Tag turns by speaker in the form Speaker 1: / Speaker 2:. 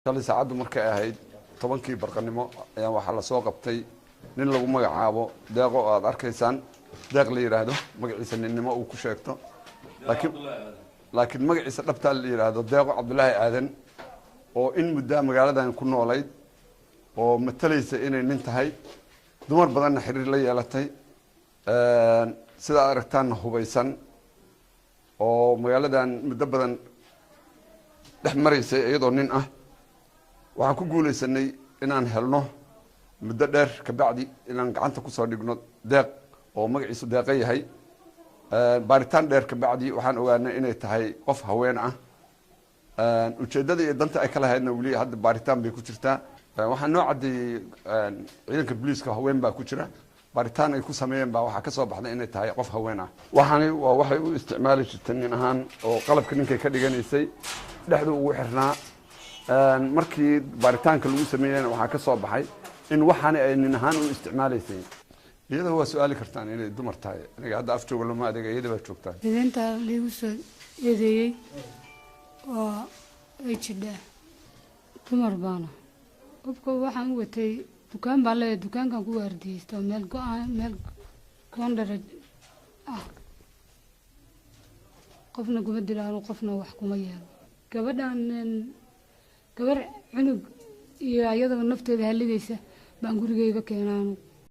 Speaker 1: Shalay saacaddu markay ahayd 10-kii barqanimo ayaa waxaa lasoo qabtay nin lagu magacaabo Deeqo oo aada arkaysaan, Deeq la yidhaahdo, magaciisa ninnimo uu ku sheegto, laakiin magaciisa dhabtaa la yidhaahdo Deeqo Cabdulaahi Aadan, oo in muddaa magaaladan ku noolayd oo matalaysa inay nin tahay, dumar badanna xiriir la yeelatay, sida ad aragtaanna hubaysan, oo magaaladan muddo badan dhex maraysay iyadoo nin ah. Waxaan ku guulaysanay inaan helno muddo dheer kabacdi inaan gacanta kusoo dhigno Deeq oo magaciisu Deeqa yahay. Baaritaan dheer kabacdi waxaan ogaanay inay tahay qof haween ah. Ujeeddada iyo danta ay ka lahaydna weli hadda baaritaan bay ku jirtaa. Waxaa noo caddeeyey ciidanka booliiska haween baa ku jira. Baaritaan ay ku sameeyeen baa waxaa kasoo baxday inay tahay qof haween ah. Waxaani waa waxay u isticmaali jirtay nin ahaan oo qalabka ninkay ka dhiganaysay, dhexdu ugu xirnaa. Markii baaritaanka lagu sameeyeyna waxaa ka soo baxay in waxaani ay nin ahaan u isticmaalaysay. Iyada waa su-aali kartaan inay dumar tahay. Aniga hadda af jooga lama adeega, iyada baa joogtaa.
Speaker 2: Eedeynta liigu soo eedeeyey oo ay jidhaa, dumar baana. Hubka waxaan u watay dukaan baan leeyahay, dukaankan ku waardiyeysta oo meel go-aan, meel koondhara ah. Qofna kuma dilaano, qofna wax kuma yeelo. Gabadhan gabar cunug iyo iyadaba nafteeda haligaysa baan gurigeyga keenaanu.